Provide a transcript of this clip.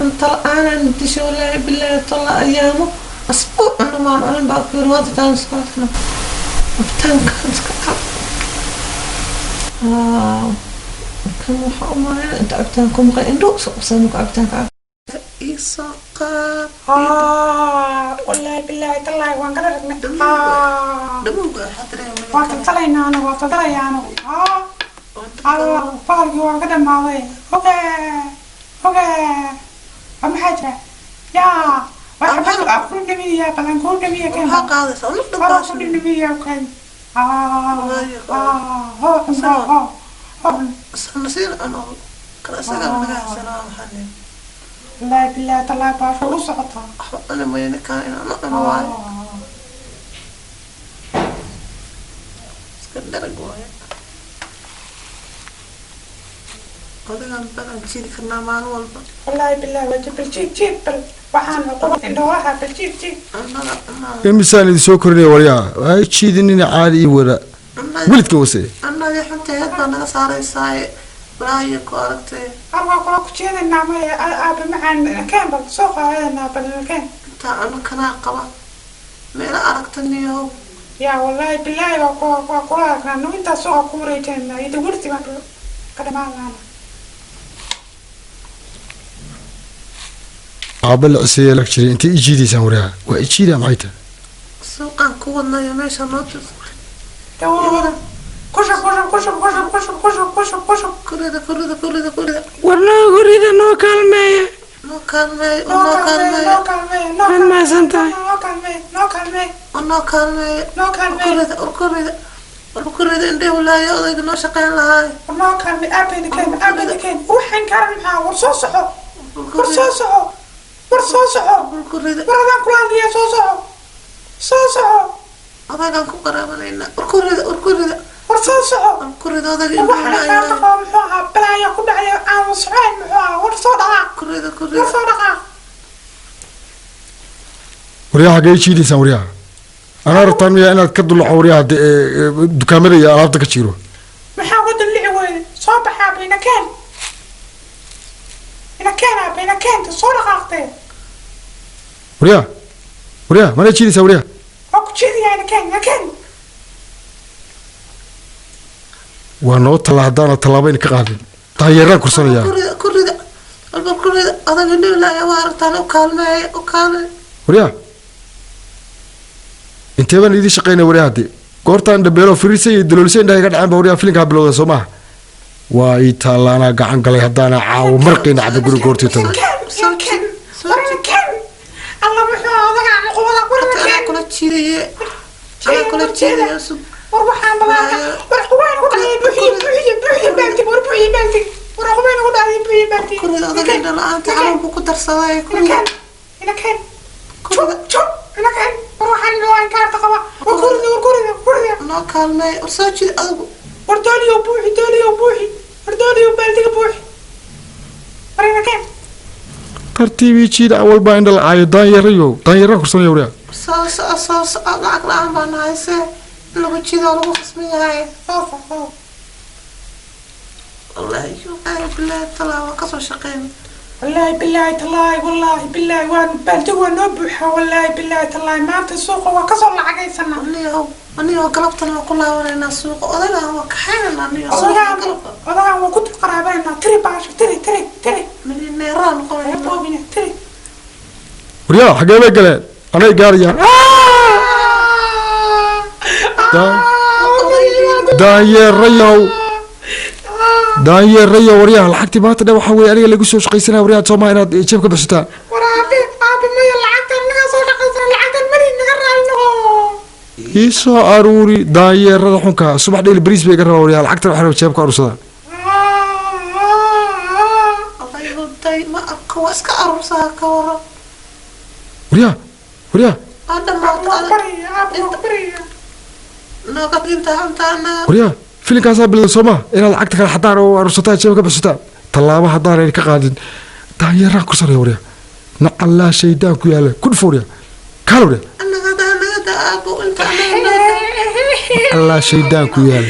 Cunto la-aanaan disho, wallaahi bilaahi talla, ayaamo asbuuc cunno maan cunin baa ku yiri. Maanta taan iska cunno, cabitaankaan iska cab. Kan waxaa u malaynaa inta cabitaan ku maqan indho soo qabsada marka cabitaanka cab ii soo qaad. Wallaahi bilaahi tallaahi, waan kala ragnay. Dhamowga waxaa dareemaya. Waa taltalaynaa anagu, waa taltalaya anagu. Allah, bahalkii waan ka dhamaaday. Okay, waa maxaa jira yaa waa xabad aan ku dhamiya, bal aan ku dhamiya keen. Maxaa qaadaysaa nafta? Waa ku baasha dhamiya, okay. Ho ho ho ho. Sanasiin cuno kala isagaa naga haysanaa, waxaa nin. Wallaahi bilaahi tallaahi, baasha u socotaa. Waxba cuni mayo ninkaan, inaan u cuno waayo. Iska dharag waayo odagaan, badan jiidi karnaa maalin walba. Wallaahi bilaahi waa bal jiid jiid, bal waxaan cuquba indhoolaha, bal jiid jiid. Cunnada cunnada. Imisaan idin soo korinaya waryaa, waa jiidinina caadi ii wada. Cunnadii. Welidka wase. Cunnadii xunteed baa naga saaraysaaye, walaayo ku aragtay. Arwaa kula ku jeedanaa maya, aabe macaan keen, bal soo qaadanaa, bal keen. Intaa cuno kanaa qaba meelo aragta niyow. Yaa wallaahi bilaahi, waa kula aragnaa nu intaas suuqa ku wareejinayna iyo dawladii baan ka dhamaan laana. Aabba la ciseeya lag jiray, intay i jiidaysaan waryaa? Waa i jiidaa, maxay tahay? Suuqaan ku wadnayo meesha noo tus. Kushub kushub kushub kushub kushub kushub kushub kushub. Kurida kurida kurida kurida. Warnoo gurida, noo kaalmeeya. Noo kaalmeeyo. Noo noo kaalmeey. Kaalmeeyo. Noo kaalmeey, noo. Waad mahadsan tahay. Noo kaalmeey, noo kaalmeey. Noo kaalmeeyo. Noo kaalmeey. Kurida kurida kurida, indhehu laayo odayga noo shaqayn lahaay. Noo kaalmeey, aabayna keen, aabayna keen. Waxaan kaaran maxaa? War soo soco, war soo soco, war soo soco. Kurida. War adaan kula hadliya, soo soco, soo soco. Odaygaan ku qaraabanaynaa, urkurida urkurida. War soo soco. Kurida odayga. War Indhehu waxaan laayo. kaarta qaba muxuu ahaa? Balaaya ku dhacaya aan socoyn muxuu ahaa? War soo dhaqaaq. Kurida. War Kurida. soo dhaqaaq. Waryaa, xaggee i jiidaysaan waryaa? Anaa rabtaan miyaa inaad ka dulaco waryaa dukaamada iyo alaabta ka jiiro? Maxaa uga dullici weyde? Soo baxaa bayna keen, ina keen aabe, ina keenta, soo dhaqaaqtee. Waryaa, waryaa, mana jiidaysaa waryaa? Waa ku jiidayaa, ina keen, ina keen. Waa noo talla haddaana tallaabayna ka qaadin, daanyeeraan kursanayaa. Kurida kurida walba kurida, odayga indhehu laayo waa aragtaan, u kaalmeeyo, u kaalmeeyo. Waryaa, intee baan idiin shaqaynaya waryaa? Hadde goortaan dhabeelo firiirsa iyo daloolisa indhaha iga dhaceen ba waryaa, filinkaa bilowda soo maaha? Waa ii taallaanaa gacan galay haddaana caawo marqayna cabba guri goortii tago. Keen, ina keen, war ina keen. Alla muxuu ahaa odaga cuqubada? War ina anaa keen. Kula jiidaye, anaa kula jiidaye, sug. War waxaan balaarka, war qubayna ku dhacay, buuxiye buuxiye buuxiye baaltig, war buuxiye baaltig, war qubayna ku dhacay, buuxiye baaltig. Kurida, odayga indho la-aanta xanuun buu ku darsaday. Ina Kurida. keen, ina keen. Kurida. Jub ina keen. War waxaan waan kaarta qaba, war kurida, war kurida, kurida. Noo kaalmeeyo, war soo jiid adigu. War dooliyo buuxi, dooliyo buuxi, war dooliyo baaltiga buuxi, war ina keen. Tartiibii jiida, awal baa indha la-aayo. Daanyeerayo, daanyeeraan kursanaya waryaa. Soo soco, soo soco, lacag la-aan baa nahaysee, in lagu jiido lagu khasban yahay. Soo soco. Wallaahi ay bilaahi talaa, waa kasoo shaqeyn. Wallaahi bilaahi tallaahi, wallaahi bilaahi, waan baaltigu waa noo buuxaa. Wallaahi bilaahi tallaahi, maanta suuqa waa kasoo lacagaysanaa. Aniyow, aniyow, galabtana waa ku laabanaynaa suuqa, odaygaan waa kaxaynaynaa aniyo suuqa. Odagaan Galabta. Odagaan waa ku dul qaraabanayna. Tiri baasha, tiri tiri tiri. Milyaneeraa noqonayna. Boobina tiri. Waryaa, xaggee bay galeen? Anay gaarayaan daanyeerayow, daanyeerayow. Waryaa, lacagtii maanta dhan waxaa weeye aniga lagu soo shaqaysanaya waryaa, soo maa inaad jeebka bixsataan? War aabe, aabe, maya, lacagtan naga soo shaqaysana, lacagtan mari, naga raali noqo. Ii soo aruuri daanyeerada xunka, subax dhayli bariis bay iga rabaa waryaa, lacagtan waxay rabaa jeebka aruursadaan. Odaygu day ma arko, waa iska aruursaha, ka waran? Waryaa, waryaa. Waa Waa dhamaatay. barya aabe, waa barya. Nooga inta xuntaana. Waryaa, filinkaasaa bilowda soo maa inaad lacagta kala xadaan oo aruursataan, jeebka bixsataan? Tallaabo haddaanan ka qaadin, daanyeeraan kursanaya waryaa. Nacallaa shaydaan ku yaala, ku dhufo waryaa, kaala waryaa. Nagada nagada aabo, inta anaga nagada. Allaa shaydaan ku yaala.